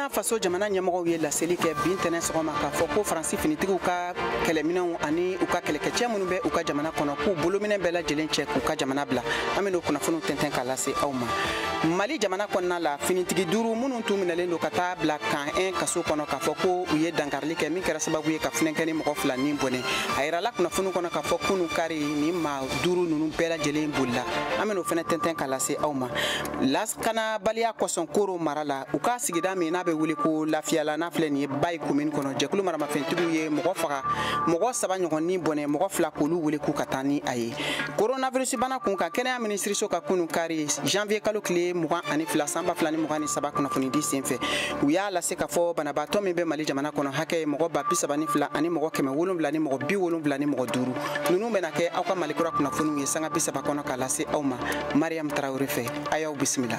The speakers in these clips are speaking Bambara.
Burkina Faso jamana ɲɛmɔgɔw ye laseli kɛ bi ntɛnɛn sɔgɔma k'a fɔ ko Faransi finitigiw ka kɛlɛminɛnw ani u ka kɛlɛkɛcɛ minnu bɛ u ka jamana kɔnɔ, k'u bolominɛ bɛɛ lajɛlen cɛ k'u ka jamana bila. An bɛn'o kunnafoniw tɛntɛn k'a lase aw ma. Mali jamana kɔnɔna la, finitigi 5 minnu tun minɛlen don ka taa bila camp 1 kaso kɔnɔ k'a fɔ ko u ye dankarili kɛ min kɛra sababu ye ka funɛnkɛni mɔgɔ 2 ni bɔnɛ. A yirala kunnafoniw kɔnɔ k'a fɔ kunun kari ni maa 5 ninnu bɛɛ lajɛlen bolila. An bɛn'o fɛnɛ tɛntɛn k'a lase aw ma. Lakanabaliya kosɔn Koro mara la, u ka sigida min n'a bɛ wele ko Lafiyala, n'a filɛ nin ye Bayi commune kɔnɔ, jɛkulu maramafɛntigiw ye mɔgɔ faga, mɔgɔ 3 ɲɔgɔn ni bɔnɛ, mɔgɔ 2 k'olu wele k'u ka taa ni a ye. Coronavirus bana kun kan, kɛnɛya minisiriso ka kunun kari janvier kalo tile 22 san 2023 kunnafonidi senfɛ, u y'a lase k'a fɔ banabaatɔ min bɛ Mali jamana kɔnɔ hakɛ ye mɔgɔ 32 000 ani mɔgɔ 700 ni mɔgɔ 75. Ninnu bɛna kɛ aw ka Mali kura kunnafoniw ye sanga 30 kɔnɔ k'a lase aw ma Mariam Traoré fɛ. A y'aw bisimila.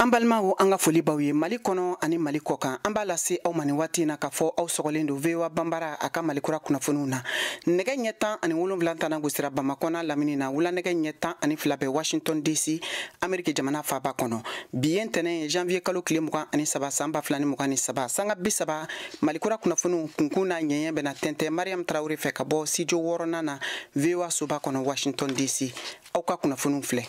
An balimaw, an ka foli b'aw ye Mali kɔnɔ ani Mali kɔ kan. An b'a lase aw ma nin waati in na k'a fɔ aw sɔgɔlen don VOA Banbara a ka Mali kura kunnafoniw na. Nɛgɛ ɲɛ 17 tana gosira Bamakɔ n'a lamini na, wula nɛgɛ ɲɛ 12 bɛ Washington DC, Ameriki jamana faaba kɔnɔ. Bi ye ntɛnɛn ye, janvier kalo tile 23 san 2023, sanga 30 Mali kura kunnafoniw kunkun n'a ɲɛɲɛ bɛna tɛntɛn Mariam Traoré fɛ ka bɔ studio 6nan na VOA soba kɔnɔ Washington DC. Aw ka kunnafoniw filɛ.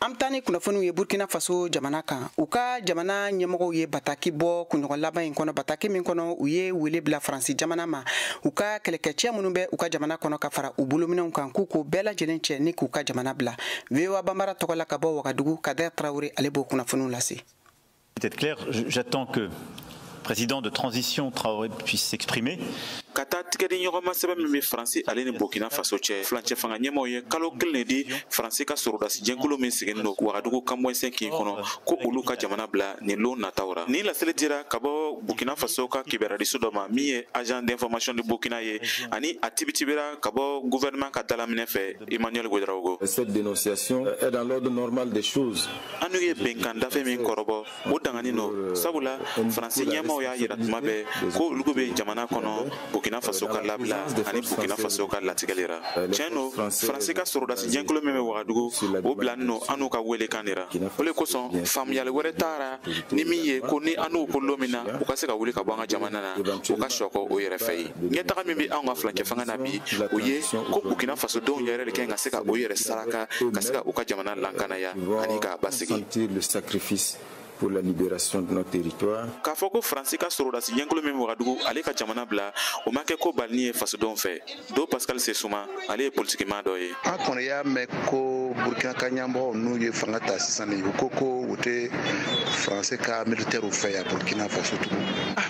An bɛ taa ni kunnafoniw ye Burkina Faso jamana kan. U ka jamana ɲɛmɔgɔw ye bataki bɔ kunɲɔgɔn laban in kɔnɔ, bataki min kɔnɔ u ye wele bila Faransi jamana ma, u ka kɛlɛkɛcɛ minnu bɛ u ka jamana kɔnɔ ka fara u bolominɛnw kan, k'u k'o bɛɛ lajɛlen cɛ ni k'u ka jamana bila. VOA Banbara tɔgɔ la ka bɔ Wagadugu, Kader Traoré ale b'o kunnafoniw lase. Peut-être clair, j'attends que président de transition Traoré puisse s'exprimer. Ka taa tigɛdi ɲɔgɔnma sɛbɛn min bɛ Faransi ale ni Burkina Faso cɛ, furancɛ fanga ɲɛmaaw ye kalo 1 de di Faransi ka sɔrɔdasi jɛnkulu min sigilen don Wagadugu Camp 5 kin kɔnɔ, ko olu ka jamana bila nin lon nataw ra. Nin laseli dira ka bɔ Burkina Faso ka kibaruyaso dɔ ma min ye agent d'information de Burkina ye, ani a tibitibira ka bɔ gouvernement ka dalaminɛ fɛ Emmanuel Ouedraogo. Cette dénonciation est dans l'ordre normal des choses. An n'u ye bɛnkan dafe min kɔrɔbɔ, o dangani don, sabula Faransi ɲɛmaaw y'a yira tuma bɛɛ ko olu bɛ jamana kɔnɔ Burkina Faso ka labila ani Burkina Faso ka latigɛli ra. Tiɲɛ don, Faransi ka sɔrɔdasi jɛnkulu min bɛ Wagadugu, o bilani don an n'u ka welekan de ra. O de kosɔn faamuyali wɛrɛ taara ni min ye ko ni an n'u ko lon min na u ka se ka wuli ka bɔ an ka jamana na, u ka sɔkɔ o yɛrɛ fɛ yen. Ɲɛtaga min bɛ anw ka furancɛ fanga na bi, o ye ko Burkina Faso denw yɛrɛ de kan ka se ka o yɛrɛ saraka ka se ka u ka jamana lakanaya ani k'a basigi. Pour la libération de notre territoire. K'a fɔ ko Faransi ka sɔrɔdasi jɛnkulu min Wagadugu ale ka jamana bila, o ma kɛ ko balini ye fasodenw fɛ. Do Pascal Sesuma, ale ye politikimaa dɔ ye. An kɔni y'a mɛn ko Burkina ka ɲɛmɔgɔw n'u ye fanga ta sisan nin, u ko ko u tɛ Faransi ka militaires fɛ yan Burkina Faso tugun.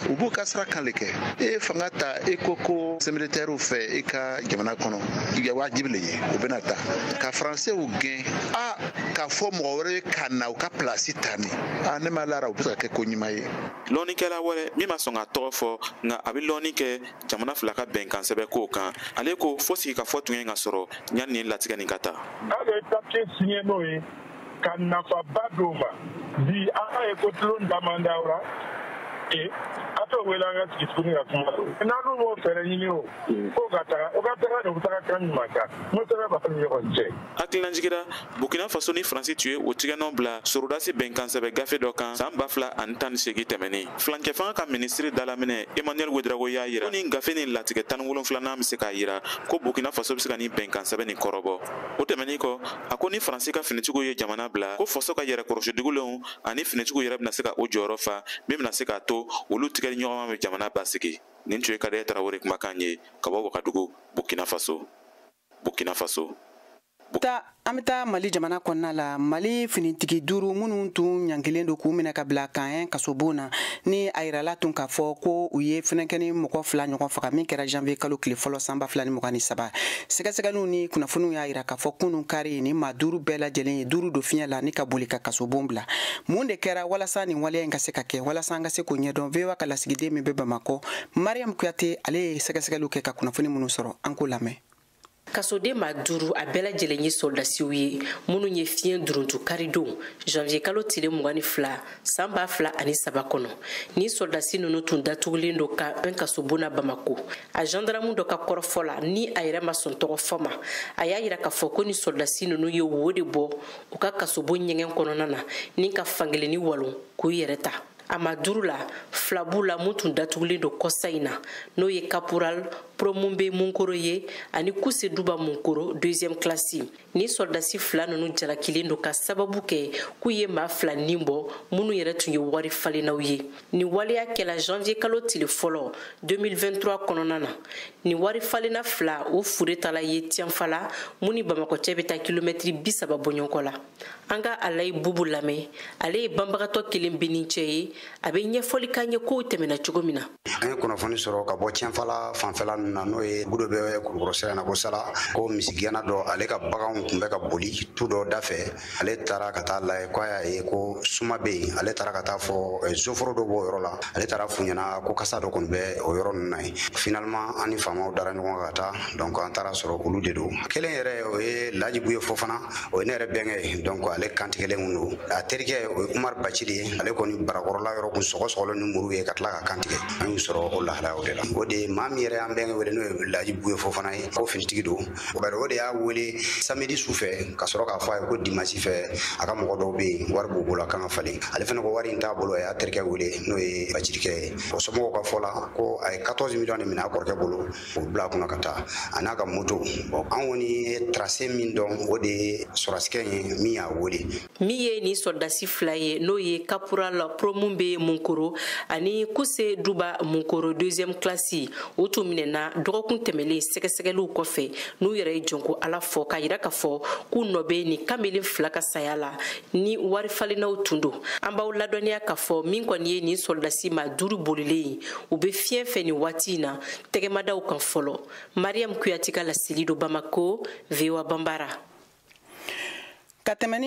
U b'u ka sira kan de kɛ. E ye fanga ta, e ko ko militaires fɛ i ka jamana kɔnɔ, i ka wajibi le ye, u bɛna ta. Ka Faransiw gɛn, k'a fɔ mɔgɔ wɛrɛ ye ka na u ka place ta nin. Ne ma lara, u bɛ se ka kɛ ko ɲuman ye. Lɔnnikɛla wɛrɛ min ma sɔn ka tɔgɔ fɔ, nka a bɛ lɔnni kɛ jamana 2 ka bɛnkan sɛbɛn kow kan, ale ko fo sigikafɔ tun ye ka sɔrɔ yanni nin latigɛ nin ka taa. Aw ye papier signé n'o ye ka nafaba d'o ma. Bi an y'a ye ko tulon da man d'aw la. A t'o wele an ka sigi tuguni ka kuma. N'an dun m'o fɛɛrɛ ɲini o, k'o ka taga, o ka taga de, u bɛ taga kan ɲuman kan. N'o sɛbɛn b'a ni ɲɔgɔn cɛ. Hakililajigira, Burkina Faso ni Faransi tun ye o tigɛnɔ bila sɔrɔdasi bɛnkan sɛbɛn gafe dɔ kan san 2018 tɛmɛnen. Furancɛ fanga ka minisiri dalaminɛ Emmanuel Ouedraogo y'a yira ko nin gafe nin latigɛ 17nan bɛ se k'a yira ko Burkina Faso bɛ se ka nin bɛnkan sɛbɛn nin kɔrɔbɔ. O tɛmɛnen kɔ, a ko ni Faransi ka finitigiw ye jamana bila, ko faso ka yɛrɛkɔrɔsi dugulenw ani finitigiw yɛrɛ bɛna se ka o jɔyɔrɔ fa min bɛna se k'a to olu tigɛli ɲɔgɔnma bɛ jamana basigi. Nin tun ye Kader Traoré kumakan ye ka bɔ Wagadugu, Burkina Faso. Burkina Faso. An bɛ taa Mali jamana kɔnɔna la. Mali finitigi 5 minnu tun ɲangilen don k'u minɛ ka bila camp 1 kasobon na, ni a yirala tun k'a fɔ ko u ye funɛnkɛni mɔgɔ 2 ɲɔgɔn faga min kɛra janvier kalo tile fɔlɔ san 2023. Sɛgɛsɛgɛliw ni kunnafoniw y'a yira k'a fɔ kunun kari ni maa 5 bɛɛ lajɛlen ye 5 don fiɲɛ la ni ka boli ka kasobon bila. Mun de kɛra walasa nin waleya in ka se ka kɛ, walasa an ka se k'o ɲɛdɔn? VOA ka lasigiden min bɛ Bamakɔ, Mariam Kuyate, ale ye sɛgɛsɛgɛliw kɛ ka kunnafoni minnu sɔrɔ, an k'o lamɛn. Kasoden maa 5 a bɛɛ lajɛlen ye sɔrɔdasiw ye minnu ye fiɲɛ duruntu karidon janvier kalo tile 22 san 2003 kɔnɔ. Ni sɔrɔdasi ninnu tun datugulen don ka un kasobon na Bamako. A gendarme dɔ ka kɔrɔfɔ la ni a yɛrɛ ma sɔn tɔgɔ fɔ ma, a y'a yira k'a fɔ ko ni sɔrɔdasi ninnu ye wo de bɔ u ka kasobon ɲɛgɛn kɔnɔna na ni ka fankelenni walon k'u yɛrɛ ta. A ma 5 la, 2 b'u la mun tun datugulen don kɔsa in na, n'o ye caporal Promumbe Munkoro ye ani Kuse Duba Munkoro 2e classe. Ni sɔrɔdasi 2 ninnu jalakilen don ka sababu kɛ k'u ye maa 2 nin bɔ minnu yɛrɛ tun ye wari falennaw ye. Nin waleya kɛla janvier kalo tile fɔlɔ 2023 kɔnɔna na. Nin wari falenna 2 o fure tala ye Tiɲɛnfala mun ni Bamakɔ cɛ bɛ taa kilomɛtiri 30 bɔɲɔgɔn la. An ka Alayi Bubu lamɛn, ale ye banbagatɔ kelen binni cɛ ye, a bɛ ɲɛfɔli k'an ye kow tɛmɛna cogo min na. An ye kunnafoni sɔrɔ ka bɔ Tiɲɛnfala fanfɛla ninnu na, n'o ye dugu dɔ bɛ Kulukɔrɔ sira in na ko Sala, ko misigɛnna dɔ ale ka baganw tun bɛ ka boli tu dɔ da fɛ, ale taara ka taa lajɛ k'a y'a ye ko suma bɛ yen, ale taara ka taa fɔ zoforo dɔ b'o yɔrɔ la, ale taara f'u ɲɛna ko kasa dɔ kɔni bɛ o yɔrɔ ninnu na yen. Finalement an ni faamaw dara ɲɔgɔn kan ka taa, donc an taara sɔrɔ olu de don. Kelen yɛrɛ o ye Lajibu ye Fofana, o ye ne yɛrɛ bɛnkɛ ye, donc ale kantigɛlen kun don. A terikɛ o ye Umar Bacili ye, ale kɔni barakɔrɔla yɔrɔ kun sɔgɔsɔgɔlen ni muru ye ka tila ka kantigɛ. An y'u sɔrɔ o lahalayaw de la. O de ye maa min yɛrɛ y'an bɛnkɛ wele n'o ye Lajibu ye Fofana ye, ko finitigi don. Bari o de y'a wele samedi su fɛ ka sɔrɔ k'a fɔ a ye ko dimanche fɛ a ka mɔgɔ dɔw bɛ yen wari b'u bolo a kan ka falen. Ale fana ko wari in t'a bolo, a y'a terikɛ wele n'o ye Bacirikɛ ye. O somɔgɔw ka fɔ la ko a ye 14 millions de minɛ a kɔrɔkɛ bolo k'o bila a kunna ka taa a n'a ka moto. Bon, an kɔni ye tracé min dɔn o de ye sɔrɔsikɛ ye min y'a wele. Min ye nin sɔrɔdasi 2 ye n'o ye caporal Promumbe Munkoro ani Kuse Duba Munkoro 2e classe, o tun minɛna dɔgɔkun tɛmɛlen sɛgɛsɛgɛliw kɔfɛ n'u yɛrɛ ye jɔnko Ala fɔ k'a yira k'a fɔ k'u nɔ bɛ nin kamalen 2 ka saya la ni wari falennaw tun don. An b'aw ladɔnniya k'a fɔ min kɔni ye nin sɔrɔdasi maa 5 bolilen ye, u bɛ fiɲɛ fɛ nin waati in na tɛgɛmadaw kan fɔlɔ. Mariam Kuyate ka laseli don Bamako, VOA Banbara. Ka tɛmɛ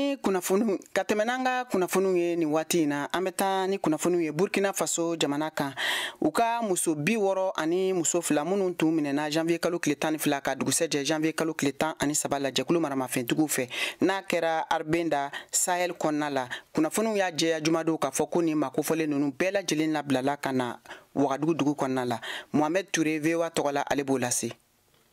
n'an ka kunnafoniw ye nin waati in na, an bɛ taa ni kunnafoniw ye Burkina Faso jamana kan. U ka muso 60 ani muso 2 minnu tun minɛna janvier kalo tile 12 ka dugusɛjɛ janvier kalo tile 13 la jɛkulu maramafɛntigiw fɛ n'a kɛra Arbenda Sahel kɔnɔna la. Kunnafoniw y'a jɛya jumadon k'a fɔ ko nin maa kofɔlen ninnu bɛɛ lajɛlen labilala ka na Wagadugu dugu kɔnɔna la. Mohamed Touré VOA tɔgɔ la, ale b'o lase.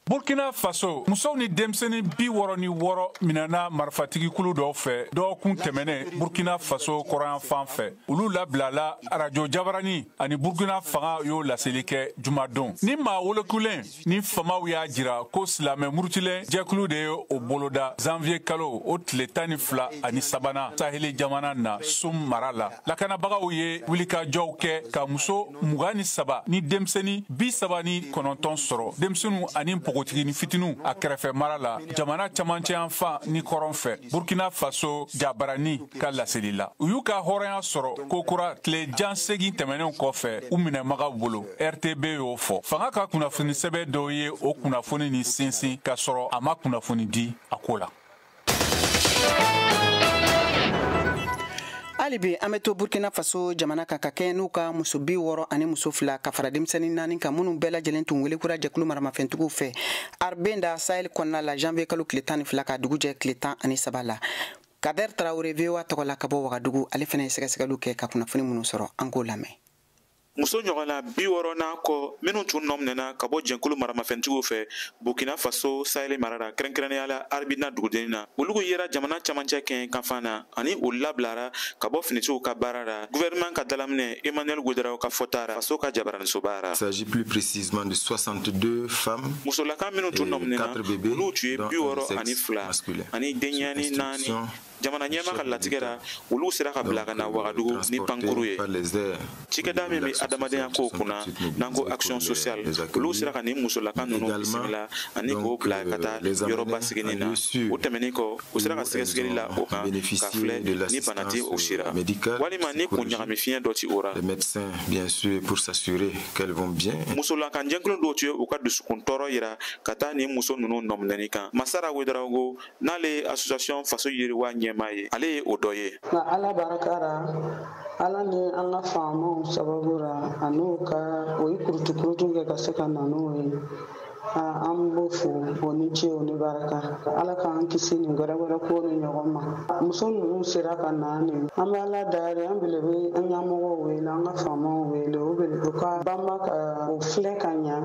Burkina Faso, musow ni denmisɛnnin 66 minɛna marifatigikulu dɔw fɛ dɔgɔkun tɛmɛnen Burkina Faso kɔrɔnyanfan fɛ. Olu labilala arajo jabarani ani Burkina fanga y'o laseli kɛ jumadon. Ni maa wolokulen ni famaw y'a jira ko silamɛ murutilen jɛkulu de ye o boloda janvier kalo o tile 12 ani 3nan saheli jamana na Sum mara la. Lakanabagaw ye wulikajɔw kɛ ka muso 23 ni denmisɛnnin 39 sɔrɔ, denmisɛnninw ani npogotigini fitininw a kɛrɛfɛ mara la jamana camancɛ yanfan ni kɔrɔn fɛ. Burkina Faso jabarani ka laseli la, u y'u ka hɔrɔnya sɔrɔ kokura tile jan 8 tɛmɛnenw kɔfɛ u minɛmagaw bolo. RTB y'o fɔ. Fanga ka kunnafoni sɛbɛn dɔw ye o kunnafoni ni sinsin k'a sɔrɔ a ma kunnafoni di a ko la. Hali bi an bɛ to Burkina Faso jamana kan ka kɛ n'u ka muso 60 ani muso 2 ka fara denmisɛnnin 4 kan minnu bɛɛ lajɛlen tun welekura jɛkulu maramafɛntigiw fɛ Arbenda Sahel kɔnɔna la janvier kalo tile 12 ka dugujɛ tile 13 la. Kader Traoré VOA tɔgɔ la ka bɔ Wagadugu, ale fana ye sɛgɛsɛgɛliw kɛ ka kunnafoni minnu sɔrɔ, an k'o lamɛn. Muso ɲɔgɔnna 60 n'a kɔ minnu tun nɔ minɛna ka bɔ jɛnkulu maramafɛntigiw fɛ Burkina Faso Sahel mara la, kɛrɛnkɛrɛnnenya la Arbina dugudenni na, olu yera jamana camancɛ kɛɲɛ kanfan na ani u labilara ka bɔ finitigiw ka baara la. Gouvernement ka dalaminɛ Emmanuel Ouedraogo ka fɔta la faso ka jabaranisoba la. Il s'agit plus précisément de 62 femmes. Musolakan minnu tun nɔ minɛna, olu tun ye 62 ani denɲɛrɛnin 4. Jamana ɲɛmaa ka latigɛ la, olu sera ka bila ka na Wagadugu ni pankuru ye. Cikɛda min bɛ adamadenya kow kunna n'an ko action sociale, olu sera ka nin musolakan ninnu bisimila ani k'o bila ka taa yɔrɔ basiginin na. O tɛmɛnen kɔ, u sera ka sɛgɛsɛgɛli la o kan ka filɛ ni bana tɛ o si la walima ni kun ɲagami fiɲɛ dɔ ti o la. Musolakan jɛkulu dɔw tun ye u ka dusukun tɔɔrɔ yira ka taa nin muso ninnu nɔminɛni kan. Masara Ouedraogo, n'ale ye association Faso Yiriwa ɲɛmaa ye, ale ye o dɔ ye. Nka Ala barika la, Ala ni an ka faamaw sababu la, a n'u ka o ye kurutu-kurutu kɛ ka se ka na n'o ye. An b'o fo o ni ce o ni barika. Ala k'an kisi nin wɛrɛ ko ni ɲɔgɔn ma. Muso ninnu sera ka na nin. An bɛ Ala dari, an bele bɛ an ɲɛmɔgɔw wele, an ka faamaw wele, u ka banba ka o filɛ ka ɲa,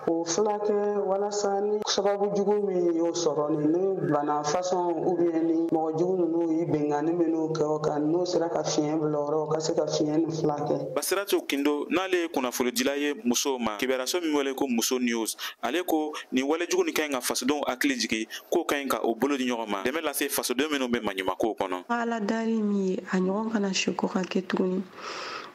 k'o furakɛ walasa ni sababu jugu min y'o sɔrɔ nin, ni bana façon ou bien ni mɔgɔ jugu ninnu ye binkanni minnu kɛ o kan, n'o sera ka fiɲɛ bila o rɔ, o ka se ka fiɲɛ nin furakɛ. Basiratu Kindo, n'ale ye kunnafonidila ye musow ma kibaruyaso min wele ko Muso News, ale ko nin walejugu nin ka ɲi ka fasodenw hakili jigin k'o ka ɲi ka o bolo di ɲɔgɔn ma, dɛmɛ lase fasoden minnu bɛ maɲumankow kɔnɔ. Ala dari min ye, a ɲɔgɔn kana si ko ka kɛ tuguni.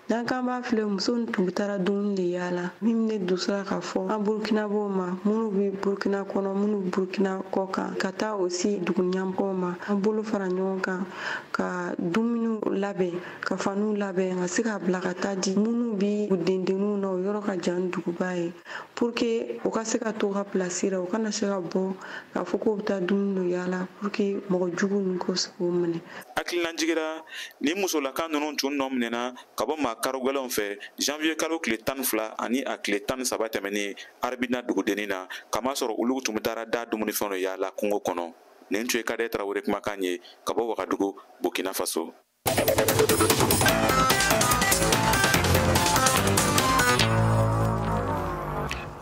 N'an k'an b'a filɛ, muso nin tun taara dumuni de yaala. Min ne dusura k'a fɔ an Burukinabew ma, minnu bɛ Burukina kɔnɔ, minnu bɛ Burukina kɔ kan, ka taa aussi dugu ɲɛmɔgɔw ma, an bolo fara ɲɔgɔn kan ka dumuniw labɛn, ka faniw labɛn, ka se k'a bila ka taa di minnu bɛ u dendenninw na, o yɔrɔ ka jan ni duguba ye, pour que u ka se ka to u ka place la, u kana se ka bɔ k'a fɔ k'u bɛ taa dumuni dɔ yaala, pour que mɔgɔ jugu ninnu k'o se k'o minɛ. Hakilinajigira, ni musolaka ninnu tun nɔ minɛna ka bɔ maa karogɛlɛnw fɛ janvier kalo tile 12 ani a tile 13 tɛmɛnen Arabina dugudennin na, kamasɔrɔ olu tun bɛ taara da dumunifɛnw de yaala kungo kɔnɔ. Nin tun ye Kadɛ Tarawele kumakan ye ka bɔ Wagadugu, Burkina Faso.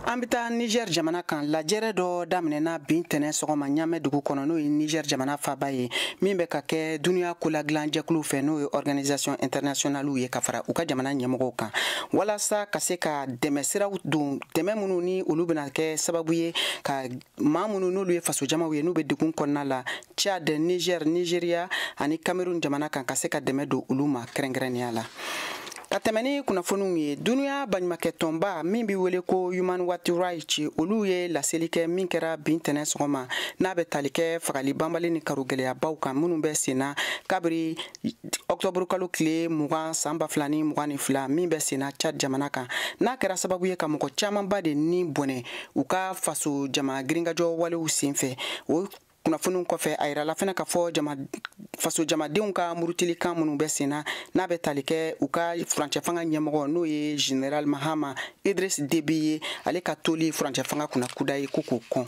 An bɛ taa Niger jamana kan. Lajɛrɛ dɔ daminɛna bin tɛnɛ sɔgɔma Ɲamɛ dugu kɔnɔ, n'o ye Niger jamana faaba ye, min bɛ ka kɛ duniya koladilan-jɛkulu fɛ, n'o ye organisation internationale ye, ka fara u ka jamana ɲɛmɔgɔw kan, walasa ka se ka dɛmɛ siraw don, dɛmɛ minnu ni olu bɛna kɛ sababu ye ka maa minnu n'olu ye fasojamaw ye, n'u bɛ degun kɔnɔna la Tchad, Niger, Nigeria ani Cameroun jamana kan, ka se ka dɛmɛ don olu ma kɛrɛnkɛrɛnnenya la. Ka tɛmɛ ni kunnafoniw ye, duniya baɲumakɛtɔnba min bɛ wele ko Human Rights, olu ye laseli kɛ min kɛra bin tɛnɛ sɔgɔma, n'a bɛ tali kɛ fagali banbali ni karogɛlɛyabaw kan minnu bɛ senna kabiri ɔktɔburu kalo tile 20 san 2022, min bɛ senna Tchad jamana kan, n'a kɛra sababu ye ka mɔgɔ camanba de ni bɔnɛ u ka faso jama girinkajɔ walew senfɛ. O kunnafoniw kɔfɛ, a yirala fana k'a fɔ faso jamadenw ka murutilikan minnu bɛ senna, n'a bɛ tali kɛ u ka furancɛ fanga ɲɛmɔgɔ, n'o ye Général Mahama Idriss Déby ye, ale ka toli furancɛ fanga kunna kuda ye, ko k'o kɔn.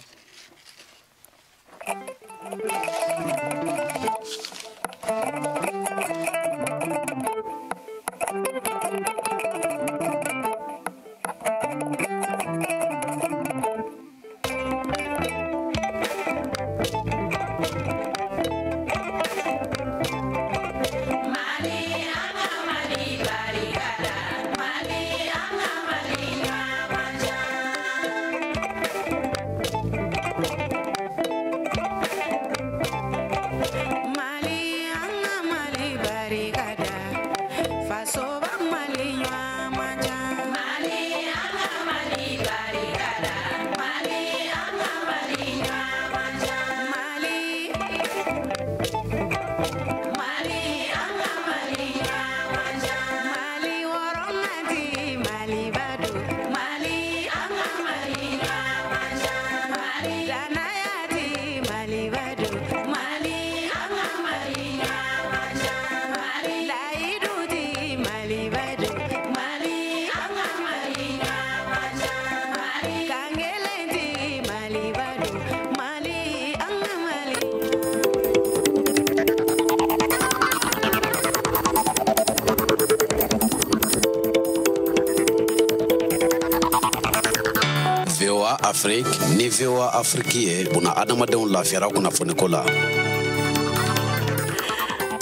Afrique ni VOA Afrique ye buna adamadenw lafiyara kunnafoniko la.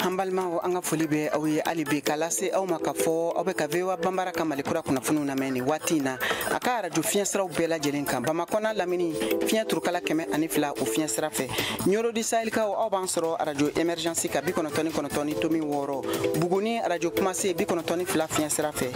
An balimaw, an ka foli bɛ aw ye hali bi, k'a lase aw ma k'a fɔ aw bɛ ka VOA Banbara ka Malikura kunnafoniw lamɛn nin waati in na, a ka arajo fiɲɛ siraw bɛɛ lajɛlen kan: Bamakɔ n'a lamini, fiɲɛ turukala 102, o fiɲɛ sira fɛ; Ɲɔrɔ di Sahelikaw, aw b'an sɔrɔ arajo Émergence ka 99.6; Buguni, arajo Kumase 92 fiɲɛ sira fɛ;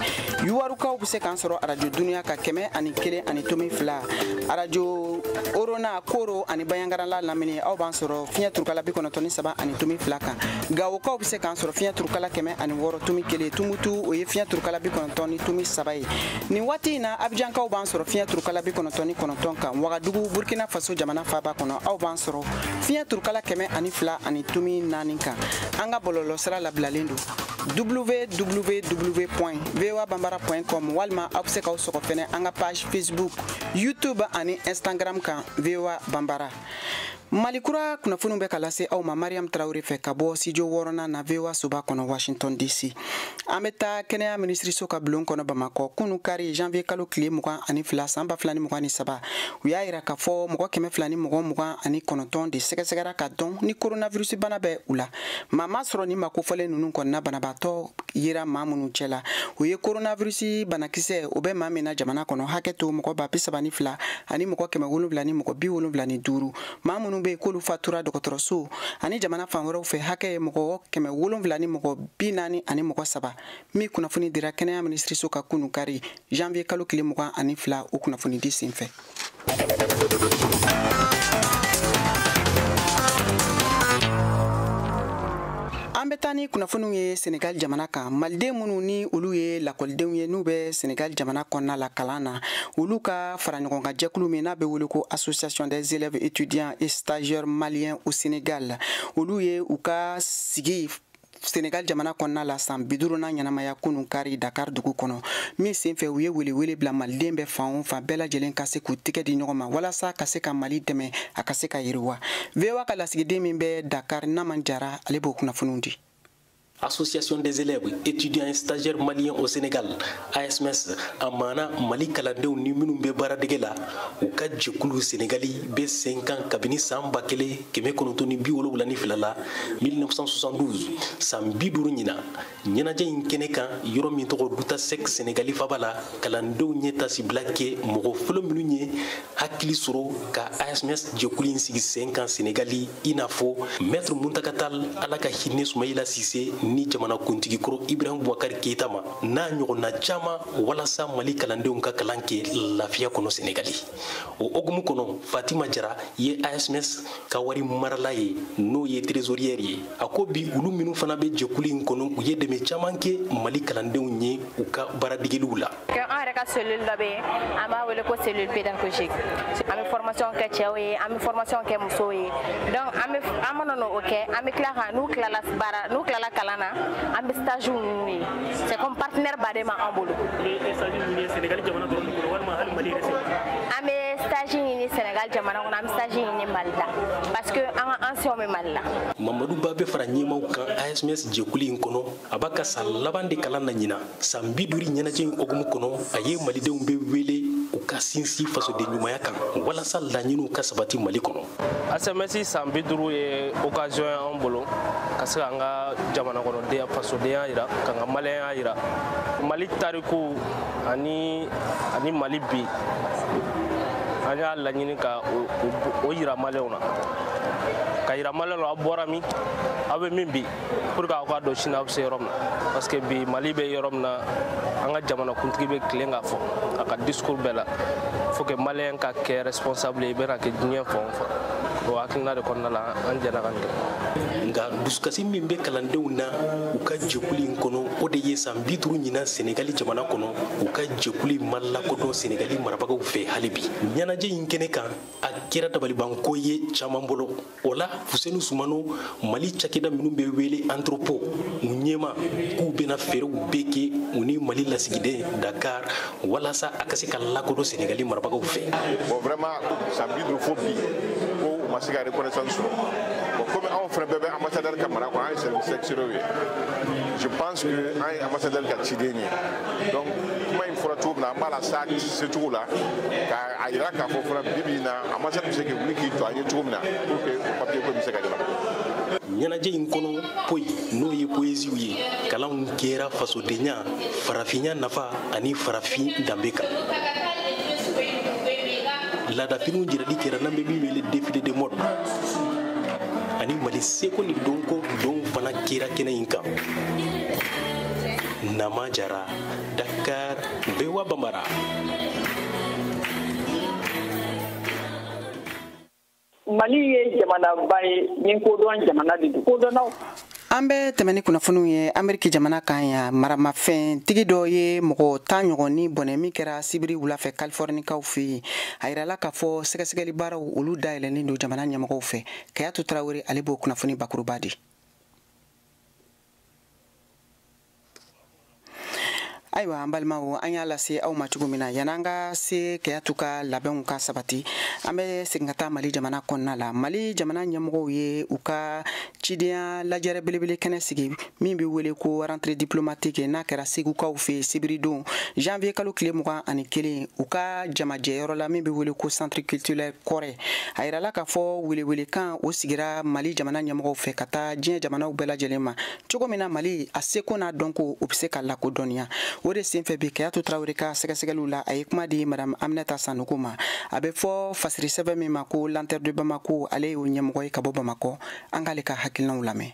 Yuwarukaw bɛ se k'an sɔrɔ arajo Duniya ka 101.2; arajo Orona, Koro ani Bayangarala lamini, aw b'an sɔrɔ fiɲɛ turukala 93.2 kan; Gawokaw bɛ se k'an sɔrɔ fiɲɛ turukala 106.1. Tumutu o ye fiɲɛ turukala 93.3 ye. Nin waati in na Abijankaw b'an sɔrɔ fiɲɛ turukala 99 kan. Wagadugu Burkina Faso jamana faaba kɔnɔ, aw b'an sɔrɔ fiɲɛ turukala 102.4 kan. An ka bɔlɔlɔsira labilalen don www.voabambara.com, walima aw bɛ se k'aw sɔgɔ fɛnɛ an ka page Facebook, YouTube ani Instagram kan VOA Bambara. Mali kura kunnafoniw bɛ ka lase aw ma Mariam Traoré fɛ ka bɔ studio 6nan na VOA soba kɔnɔ Washington DC. An bɛ taa kɛnɛya minisiriso ka bulon kɔnɔ Bamakɔ kunu kari janvier kalo tile 22 san 2023. U y'a yira k'a fɔ mɔgɔ 229 de sɛgɛsɛgɛra ka dɔn ni coronavirus bana bɛ u la. Maa ma sɔrɔ ni mako fɔlen ninnu kɔnɔna banabaatɔ yera maa minnu cɛ la, o ye coronavirus banakisɛ o bɛ maa min na jamana kɔnɔ hakɛ to mɔgɔ 32 ani mɔgɔ 775. Maa minnu bɛ k'olu fatura dɔgɔtɔrɔso ani jamana fan wɛrɛw fɛ hakɛ ye mɔgɔ 743 min kunnafoni dira kɛnɛya minisiriso ka kunu kari janvier kalo tile 22 o kunnafoni di senfɛ. An bɛ taa ni kunnafoniw ye Senegal jamana kan. Maliden minnu ni olu ye lakɔlidenw ye n'u bɛ Senegal jamana kɔnɔna la kalan na, olu ka fara ɲɔgɔn kan jɛkulu min n'a bɛ wele ko Association des élèves étudiants et stagiaires maliens au Sénégal, olu ye u ka sigi Senegal jamana kɔnɔna la san 50nan ɲɛnamaya kunun kari Dakar dugu kɔnɔ. Min senfɛ u ye welewele bila maliden bɛ fan o fan bɛɛ lajɛlen ka se k'u tɛgɛ di ɲɔgɔn ma walasa ka se ka Mali dɛmɛ a ka se ka yiriwa. VOA ka lasigiden min bɛ Dakar, Naman Jara, ale b'o kunnafoniw di. Association des élèves, étudiants et stagiaires maliens au Sénégal, ASMS, a maana Mali kalandenw ni minnu bɛ baaradege la, u ka jɛkulu Senegali bɛ sen kan kabini san 1972 la 1972, san 50 ɲina. Ɲɛnajɛ in kɛnɛ kan yɔrɔ min tɔgɔ Douta Seck Senegali faba la, kalandenw ye tasibila kɛ mɔgɔ fɔlɔ minnu ye hakili sɔrɔ ka ASMS jɛkulu in sigi sen kan Senegali, i n'a fɔ Maître Mountaga Tall, Ala ka hinɛ Soumaïla Cissé ni jamana kuntigi kɔrɔ Ibrahim Boubacar Keïta ma, n'a ɲɔgɔnna caman, walasa Mali kalandenw ka kalan kɛ lafiya kɔnɔ Senegali. O hokumu kɔnɔ, Fatima Jara ye ASMS ka wari marala ye, n'o ye trésorière ye. A ko bi olu minnu fana bɛ jɛkulu in kɔnɔ, u ye dɛmɛ caman kɛ Mali kalandenw ye u ka baaradegeliw la. An yɛrɛ ka cellule dɔ bɛ yen, an b'a wele ko cellule pédagogique. An bɛ formation kɛ cɛw ye, an bɛ formation kɛ musow ye. Donc an mana n'o kɛ, an bɛ tila ka n'u tilala baara, n'u tilala kalan na, an bɛ stage ninnu ye. C'est comme partenaire baden b'an bolo. An bɛ stage ɲini Sénégal jamana kɔnɔ, an bɛ stage ɲini Mali la parce que an ka anciens bɛ Mali la. Mamadu Ba bɛ fara ɲɛmaaw kan ASMS jɛkulu in kɔnɔ. A b'a ka san laban de kalan na ɲina. San 50 ɲɛnajɛ in hokumu kɔnɔ, a ye malidenw bɛ wele u ka sinsin fasoden ɲumanya kan walasa laɲiniw ka sabati Mali kɔnɔ. ASMS san 50 ye occasion ye an bolo ka se k'an ka jamana kɔnɔdenya fasodenya yira, k'an ka maliyɛnya yira. Mali tariku ani Mali bi, an y'a laɲini ka o yira maliyɛnw na, ka yira maliyɛnw na aw bɔra min, aw bɛ min bi, pour que aw k'a dɔn sini aw bɛ se yɔrɔ min na. Parce que bi Mali bɛ yɔrɔ min na, an ka jamanakuntigi bɛ tilen k'a fɔ a ka discours bɛɛ la, faut que maliyɛn ka kɛ responsable ye, i bɛna kɛ diɲɛ fan o fan. O hakilina de kɔnɔna la an jɛnna ka nin kɛ. Nka dusukasi min bɛ kalandenw na u ka jɛkulu in kɔnɔ, o de ye san 50 ɲinan Senegali jamana kɔnɔ, u ka jɛkulu in ma lakodɔn Senegali marabagaw fɛ hali bi. Ɲɛnajɛ in kɛnɛ kan, a kɛra dabalibanko ye caman bolo. O la Fuseni Sumano, Mali cakɛda minnu bɛ wele entrepôt, u ɲɛma k'u bɛna fɛɛrɛw bɛɛ kɛ u ni Mali lasigiden Dakar walasa a ka se ka lakodɔn Senegali marabagaw fɛ. Bon, vraiment san 50 fo bi ko u ma se ka reconnaissance sɔrɔ. Bon, komi anw fana bɛɛ bɛ ambassadeur ka mara kɔnɔ, an ye service extérieur ye. Je pense que an ye ambassadeur ka ciden ye. Donc kuma in fɔra cogo min na, an b'a la s'a secogo la k'a yira k'a fɔ fana bi bi in na ambassadeur bɛ se k'i wuli k'i jɔ an ye cogo min na pour que o papier ko bɛ se ka ɲɛnabɔ. Ɲɛnajɛ in kɔnɔ, poyi n'o ye poésiw ye, kalanw kɛra fasodenya, farafinya nafa ani farafin danbe kan. Laadafiniw jirali kɛra n'an bɛ min wele défilé de mode, ani Mali seko ni dɔnko dɔnw fana kɛra kɛnɛ in kan. Nama Jara, Dakar, VOA Bambara. Mali ye jamanaba ye, ni kodɔn jamana de don, kodɔnnaw. An bɛ tɛmɛ ni kunnafoniw ye Ameriki jamana kan yan. Maramafɛntigi dɔ ye mɔgɔ 10 ɲɔgɔn ni bɔnɛ min kɛra sibiri wula fɛ Californikaw fɛ yen. A yirala k'a fɔ sɛgɛsɛgɛli baaraw olu dayɛlɛnnen don jamana ɲɛmɔgɔw fɛ. Kayatu Tarawele ale b'o kunnafoni bakuruba di. Ayiwa an balimaw, an y'a lase aw ma cogo min na, yan'an ka se Kayatu ka labɛnw ka sabati, an bɛ segin ka taa Mali jamana kɔnɔna la. Mali jamana ɲɛmɔgɔw ye u ka cidenya lajɛrɛ belebele kɛnɛ sigi min bɛ wele ko rentrée diplomatique, n'a kɛra Segukaw fɛ sibiridon janvier kalo tile 21 u ka jamajɛyɔrɔ la min bɛ wele ko centre culturel Kɔrɛ. A yirala k'a fɔ welewelekan o sigira Mali jamana ɲɛmɔgɔw fɛ ka taa diɲɛ jamanaw bɛɛ lajɛlen ma cogo min na Mali a seko n'a dɔnko o bɛ se ka lakodɔnniya. O de senfɛ bi Kayatu Tarawele ka sɛgɛsɛgɛliw la, a ye kuma di madame Aminata Sanogo ma. A bɛ fɔ fasiri sɛbɛn min ma ko Lanterne de Bamako, ale y'o ɲɛmɔgɔ ye ka bɔ Bamakɔ. An k'ale ka hakilinaw lamɛn.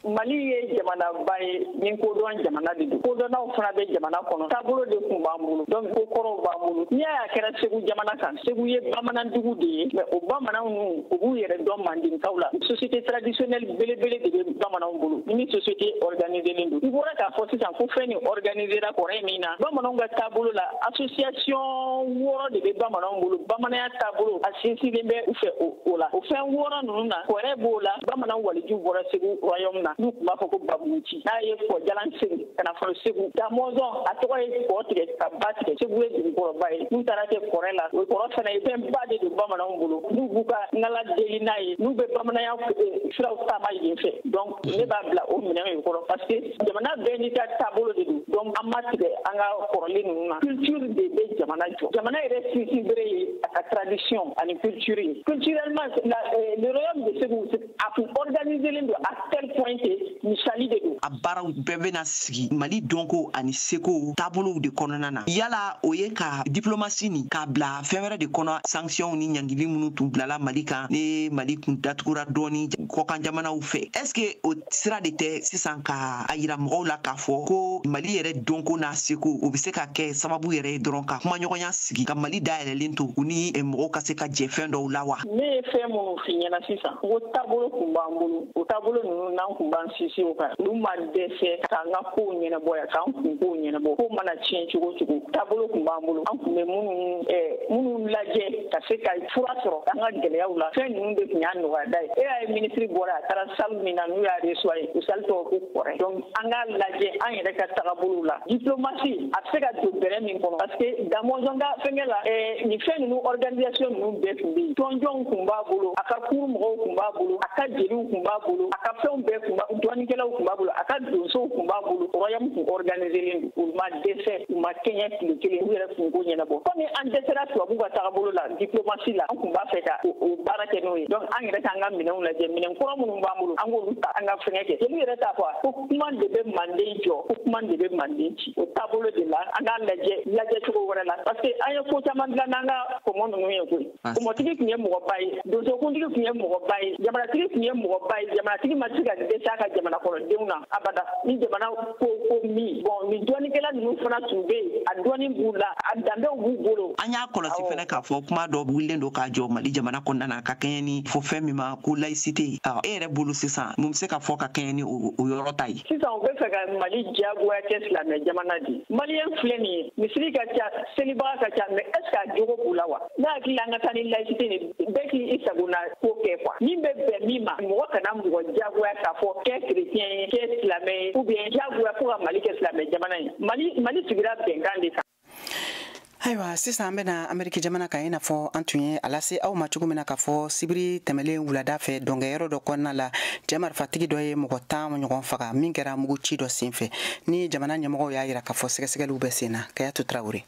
Mali ye jamanaba ye ni kodɔn jamana de don. Kodɔnnaw fana bɛ jamana kɔnɔ. Taabolo de tun b'an bolo, donc ko kɔrɔw b'an bolo. N'i y'a kɛra Segu jamana kan, Segu ye bamanandugu de ye, mais o bamananw ninnu u b'u yɛrɛ dɔn mandinkaw la. Société traditionnelle belebele de bɛ bamananw bolo, ni société organisée don. I bɔra k'a fɔ sisan ko fɛn nin organisera kɔrɔ min na, bamananw ka taabolo la, association 6 de bɛ bamananw bolo. Bamananya taabolo a sinsinlen bɛ u fɛ o la. O fɛn 6 ninnu na, kɔrɛ b'o la. Bamananw walijuw bɔra Segu royaume na, n'u tun b'a fɔ ko Babuguci. N'a ye kɔjalan Segu ka na fɔlɔ Segu Damɔzɔn, a tɔgɔ ye kɔ tigɛ ka ba tigɛ. Segu ye dugukɔrɔba ye. N'u taara kɛ kɔrɛ la, o kɔrɔ fana ye fɛnba de don bamananw bolo. N'u b'u ka ŋala deli n'a ye, n'u bɛ bamananya siraw taama yen fɛ. Donc ne b'a bila o minɛn in kɔrɔ, parce que jamana bɛɛ n'i ka taabolo de don. Donc an ma tigɛ an ka kɔrɔlen ninnu na. Culture de bɛ jamana jɔ. Jamana yɛrɛ sinsin bere ye a ka tradition ani culture ye. Culturellement, le royaume de Segu a tun organisé don à tel point que misali de don. A baaraw bɛɛ bɛna sigi Mali dɔnko ani seko taabolow de kɔnɔna na. Yala o ye ka diplomasi nin k'a bila fɛn wɛrɛ de kɔnɔ, sanction ni ɲangili minnu tun bilala Mali kan, ni Mali kun datugura dɔɔni kɔkan jamanaw fɛ, est ce que o sira de tɛ sisan ka a yira mɔgɔw la k'a fɔ ko Mali yɛrɛ dɔnko n'a seko o bɛ se ka kɛ sababu yɛrɛ ye dɔrɔn ka kumaɲɔgɔnya sigi ka Mali dayɛlɛlen to u ni mɔgɔw ka se ka jɛ fɛn dɔw la wa? Ne ye fɛn minnu f'i ɲɛna sisan, ko taabolo kun b'an bolo, o taabolo ninnu n'an kun b'an sinsin o kan, olu ma dɛsɛ k'an ka kow ɲɛnabɔ yan, k'an kun kow ɲɛnabɔ. Ko mana tiɲɛ cogo cogo, taabolo kun b'an bolo. An kun bɛ minnu lajɛ ka se ka fura sɔrɔ an ka gɛlɛyaw la. Fɛn ninnu de tun y'a nɔgɔyada ye. E y'a ye minisiri bɔra a taara salle min na n'u y'a reçoit ye, o salle tɔgɔ ko Kɔrɛ. Donc an k'a lajɛ an yɛrɛ ka tagabolow la. Diplomatie a bɛ se ka don bɛrɛ min kɔnɔ, parce que Damɔzɔn ka fɛnkɛ la, nin fɛn ninnu organisation ninnu bɛɛ tun bɛ yen. Tɔnjɔnw tun b'a bolo, a ka cour mɔgɔw tun b'a bolo, a ka jeliw tun b'a bolo, a ka fɛnw bɛɛ tun b'a, dɔnnikɛlaw tun b'a bolo, a ka donsow tun b'a bolo. Royaume tun organisé don. U ma dɛsɛ, u ma kɛɲɛ tile kelen, u yɛrɛ kunko ɲɛnabɔ. Komi an dɛsɛra tubabuw ka tagabolo la diplomatie la, an tun b'a fɛ ka o baara kɛ n'o ye. Donc an yɛrɛ k'an ka minɛnw lajɛ, minɛn kɔrɔ minnu b'an bolo, an k'olu ta, an ka fɛngɛ kɛ. Jeliw yɛrɛ t'a fɔ ko kuma de bɛ manden jɔ, ko kuma de bɛ manden ci. O taabolo de la, an k'a lajɛ cogo wɛrɛ la, parce que an ye ko caman dilan n'an ka kɔmɔ ninnu ye koyi. Kɔmɔtigi tun ye mɔgɔba ye, donsokuntigi tun ye mɔgɔba ye, jamanatigi tun ye mɔgɔba ye. Jamanatigi ma se ka dɛsɛ a ka jamana kɔnɔdenw na abada. Ni jamana ko min bon, ni dɔnnikɛla ninnu fana tun bɛ yen, a dɔnni b'u la, a danbew b'u bolo. An y'a kɔlɔsi fɛnɛ k'a fɔ kuma dɔ wulilen don k'a jɔ Mali jamana kɔnɔna na ka kɛɲɛ ni fɔ fɛn min ma ko laïcité. E yɛrɛ bolo sisan mun bɛ se ka fɔ ka kɛɲɛ ni o yɔrɔ ta ye? Sisan u bɛ fɛ ka Mali diyagoya kɛ silamɛ jamana de ye. Maliyɛn filɛ nin ye, misiri ka ca, selibaga ka ca, mais est ce que a jogo b'u la wa? Ne hakili la an ka taa ni laïcité nin, bɛɛ k'i sagona ko kɛ quoi. Min bɛ bɛn min ma, mɔgɔ kana mɔgɔ diyagoya k'a fɔ kɛ chrétien ye, kɛ silamɛ ye, ou bien diyagoya fo ka Mali kɛ silamɛ jamana ye. Mali sigira bɛnkan de kan. Ayiwa sisan an bɛna Ameriki jamana kan, i n'a fɔ an tun ye a lase aw ma cogo min na k'a fɔ sibiri tɛmɛlen wulada fɛ dɔnkɛyɔrɔ dɔ kɔnɔna la, cɛ marifatigi dɔ ye mɔgɔ 10 ɲɔgɔn faga min kɛra muguci dɔ senfɛ. Ni jamana ɲɛmɔgɔw y'a yira k'a fɔ sɛgɛsɛgɛliw bɛ sen na. Kayatu Tarawele.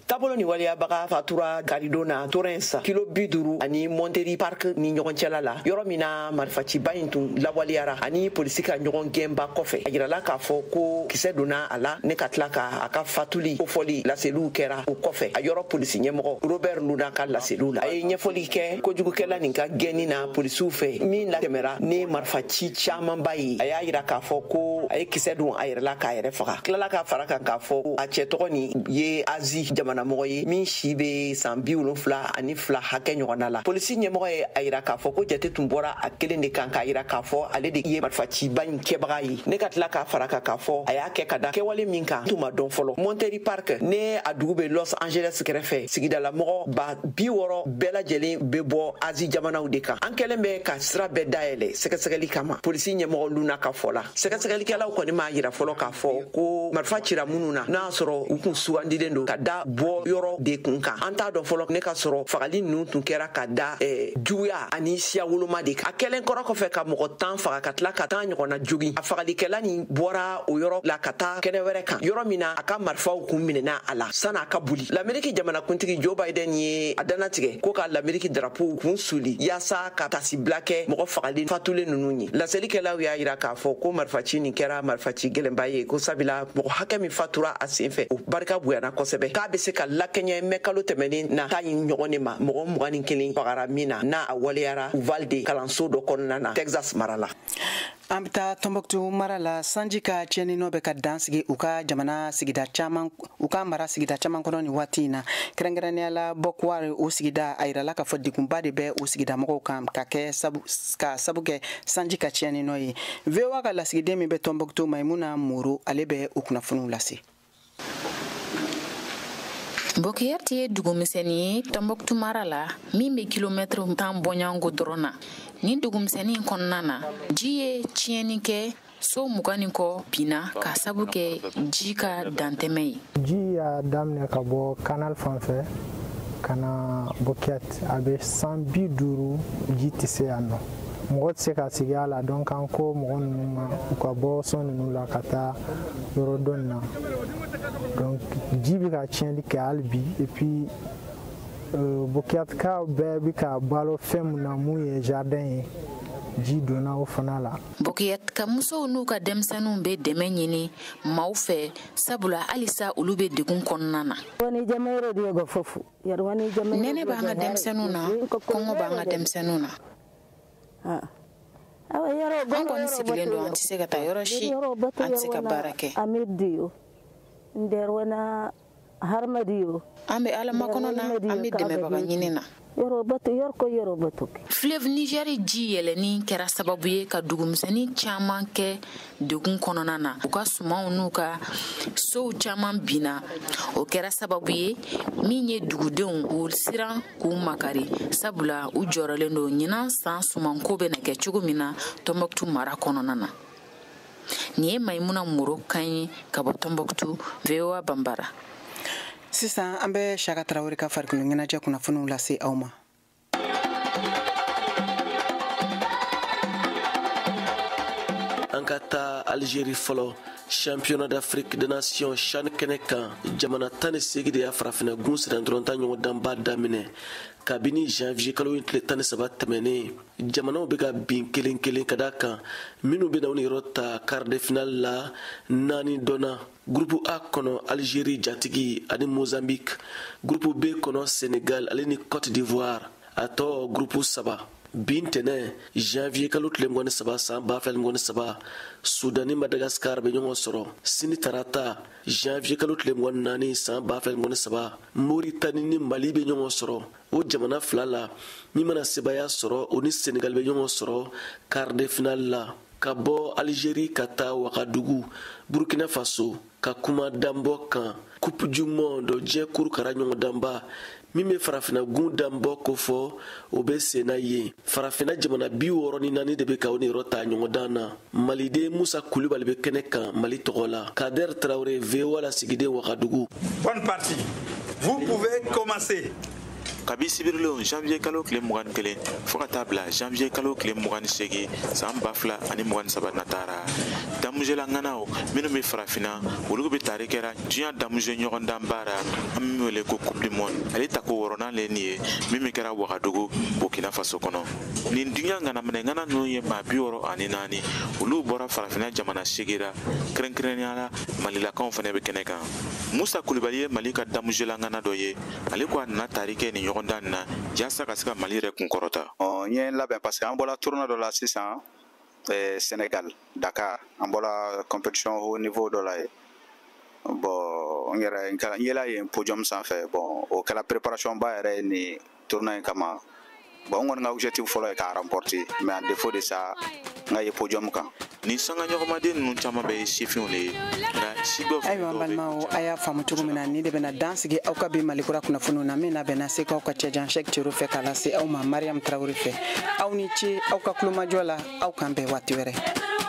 Taabolo ni waleyabaga fatura karidon na Torrens kilo 50 ani Monterey Park ni ɲɔgɔn cɛla la, yɔrɔ min na marifaciba in tun lawaleyara ani polisi ka ɲɔgɔn gɛnba kɔfɛ. A yirala k'a fɔ ko kisɛ donna a la ne ka tila ka a ka fatuli kofɔli laseliw kɛra o kɔfɛ. A yɔrɔ polisi ɲɛmɔgɔ Robert Luna ka laseliw la, a ye ɲɛfɔli kɛ kojugukɛla nin ka gɛnni na polisiw fɛ min latɛmɛra ni marifaci camanba ye. A y'a yira k'a fɔ ko a ye kisɛ don a yɛrɛ la k'a yɛrɛ faga. Tilala k'a fara kan k'a fɔ ko a cɛ tɔgɔ nin ye Azi jamana jamana mɔgɔ ye min si bɛ san 72 hakɛ ɲɔgɔnna la. Polisi ɲɛmɔgɔ ye a yira k'a fɔ ko jate tun bɔra a kelen de kan, k'a yira k'a fɔ ale de ye marifaciba in kɛbaga ye, ne ka tila k'a fara kan k'a fɔ a y'a kɛ ka da kɛwale min kan, tun ma dɔn fɔlɔ. Monterey Park ne a dugu bɛ Los Angeles kɛrɛfɛ, sigidalamɔgɔ 60,000 bɛɛ lajɛlen bɛ bɔ Azi jamanaw de kan. An kɛlen bɛ ka sira bɛɛ dayɛlɛ sɛgɛsɛgɛli kama, polisi ɲɛmɔgɔ Luna ka fɔ la. Sɛgɛsɛgɛlikɛlaw kɔni m'a yira fɔlɔ k'a fɔ ko marifa cira minnu na, n'a y'a sɔrɔ u kun sugandilen don ka da bɔ yɔrɔ de kun kan. An t'a dɔn fɔlɔ ne ka sɔrɔ fagali ninnu tun kɛra ka da juguya ani siya woloma de kan. A kɛlen kɔrɔ kɔfɛ ka mɔgɔ 10 faga ka tila ka 10 ɲɔgɔnna jogin, a fagalikɛla nin bɔra o yɔrɔ la ka taa kɛnɛ wɛrɛ kan, yɔrɔ min na a ka marifaw kun minɛna a la san'a ka boli. Lameriki jamanakuntigi Joe Biden ye a dannatigɛ ko ka Lameriki darapow kun suli yaasa ka tasibila kɛ mɔgɔ fagalen fatulen ninnu ye. Laselikɛlaw y'a yira k'a fɔ ko marifaci nin kɛra marifaci gɛlɛnba ye, ko sabula mɔgɔ hakɛ min fatura a sen fɛ, o barika bonyana kosɛbɛ, k'a bɛ se ka lakɛɲɛ mɛ kalo tɛmɛnen na ta ɲi ɲɔgɔn de ma, mɔgɔ 21 fagara min na, n'a a waleyara Uvalde kalanso dɔ kɔnɔna na, Texas mara la. An bɛ taa Tɔnbɔkutu mara la. Sanji ka tiɲɛni nɔ bɛ ka dan sigi u ka jamana sigida caman, u ka mara sigida caman kɔnɔ nin waati in na, kɛrɛnkɛrɛnnenya la Bɔkuwari. O sigida, a yirala k'a fɔ degunba de bɛ o sigida mɔgɔw kan ka kɛ sabu ka sabu kɛ sanji ka tiɲɛni nɔ ye. VOA ka lasigiden min bɛ Tɔnbɔkutu, Mayimuna Moro, ale bɛ o kunnafoniw lase. Bokiyati ye dugumisɛnnin ye Tɔnbɔkutu mara la min bɛ kilomɛtiri 10 bɔɲɔgɔnko dɔrɔn na. Nin dugumisɛnnin in kɔnɔna na, ji ye tiɲɛni kɛ, so 20 ni kɔ binna ka sabu kɛ ji ka dantɛmɛ ye. Ji y'a daminɛ ka bɔ canal fan fɛ ka na Bokiyati. A bɛ san 50 ji tɛ se yan nɔ, mɔgɔ tɛ se ka sigi a la. Donc an ko mɔgɔ ninnu ma u ka bɔ so ninnu la ka taa yɔrɔ dɔ in na. Donc ji bɛ ka tiɲɛli kɛ hali bi. Et puis Bokiyatikaw bɛɛ bɛ ka balo fɛn mun na, mun ye jardin ye, ji donna o fana la. Bokiyat musow n'u ka denmisɛnninw bɛ dɛmɛ ɲini maaw fɛ, sabula halisa olu bɛ degun kɔnɔna na. Nɛnɛ b'an ka denmisɛnninw na, kɔngɔ b'an ka denmisɛnninw na. An kɔni sigilen don, an tɛ se ka taa yɔrɔ si, an tɛ se ka baara kɛ. An bɛ Ala makɔnɔ na, an bɛ dɛmɛbaga ɲini na. Fleuve Niger ji yɛlɛnni kɛra sababu ye ka dugumisɛnnin caman kɛ degun kɔnɔna na. U ka sumanw n'u ka sow caman binna. O kɛra sababu ye min ye dugudenw k'u siran, k'u makari, sabula u jɔrɔlen don ɲinan san sumanko bɛ na kɛ cogo min na Tɔnbɔkutu mara kɔnɔna na. Nin ye Mayimuna Moro kan ye ka bɔ Tɔnbɔkutu, VOA Banbara. Sisan an bɛ Saka Tarawele ka farikolo ɲɛnajɛ kunnafoniw lase aw ma. An ka taa Algérie fɔlɔ. Championnat d'Afrique des Nations CHAN kɛnɛ kan, jamana 18 de y'a farafinna gun sennantolatan ɲɔgɔndanba daminɛ kabini janvier kalo in tile 13 tɛmɛnen. Jamanaw bɛ ka bin kelen kelen ka da kan minnu bɛ na u niyɔrɔ ta quart de finale la, naani dɔnna. Groupe A kɔnɔ, Algérie jatigi ani Mozambique. Groupe B kɔnɔ, Sénégal ale ni Côte d'Ivoire. A tɔ groupe saba, bin tɛnɛ janvier kalo tile 23 san 2023, Sudan ni Madagascar bɛ ɲɔgɔn sɔrɔ. Sini tarata janvier kalo tile 24 san 2023, Moritani ni Mali bɛ ɲɔgɔn sɔrɔ. O jamana fila la, min mana sebaya sɔrɔ, o ni Senegal bɛ ɲɔgɔn sɔrɔ quart de finale la. Ka bɔ Algérie ka taa Wagadugu, Burkina Faso, ka kuma danbɔ kan Coupe du monde, diɲɛ kurukara ɲɔgɔndanba min bɛ farafinna gun danbɔ kofɔ, o bɛ sen na yen. Farafinna jamana 64 de bɛ ka o niyɔrɔ ta ɲɔgɔndan na. Maliden Musa Kulubali bɛ kɛnɛ kan Mali tɔgɔ la. Kader Tarawele, VOA lasigiden, Wagadugu. Bonne partie. Vous pouvez commencer. Kabi sibirilon janvier kalo tile 21 fo ka taa bila janvier kalo tile 28 san 2023 natara, damujɛla ŋanaw minnu bɛ farafinna, olu bɛ tari kɛra diɲɛ damujɛ ɲɔgɔndanba ra, an min wele ko Coupe du monde. Ale tako wɔɔrɔnan le nin ye min bɛ kɛra Wagadugu, Burkina Faso kɔnɔ. Nin diɲɛ ŋanaminɛ ŋana ninnu ye maa 64, olu bɔra farafinna jamana seegin ra, kɛrɛnkɛrɛnnenya la Malilakaw fana bɛ kɛnɛ kan. Musa Kulubali ye Mali ka damujɛla ŋana dɔ ye. Ale ko a nana tari kɛ nin ɲɔgɔndan nin na yaasa ka se ka Mali yɛrɛ kunkɔrɔta. N ye n labɛn parce que an bɔra tournoi dɔ la sisan, Sénégal, Dakar. An bɔra compétition haut niveau dɔ la yen. Bon. Bon, n yɛrɛ n yela yen podium sanfɛ. Bon, o kɛla préparation ba yɛrɛ ye nin tournoi in kama. Bon, n kɔni ka objectif fɔlɔ ye k'a remporter, mais en défaut de ça, n ka ye podium kan. Nin sangaɲɔgɔnmaden ninnu caman bɛɛ ye sifinw de ye, nka sibɔ. Ayiwa, an balimaw, a y'a faamu cogo min na, nin de bɛna dan sigi aw ka bi Malikura kunnafoniw na, min labɛnna Sekaw ka cɛjan Sɛk Cero fɛ, k'a lase aw ma Mariam Tarawele fɛ. Aw ni ce aw ka kulomajɔ la. Aw kan bɛn waati wɛrɛ.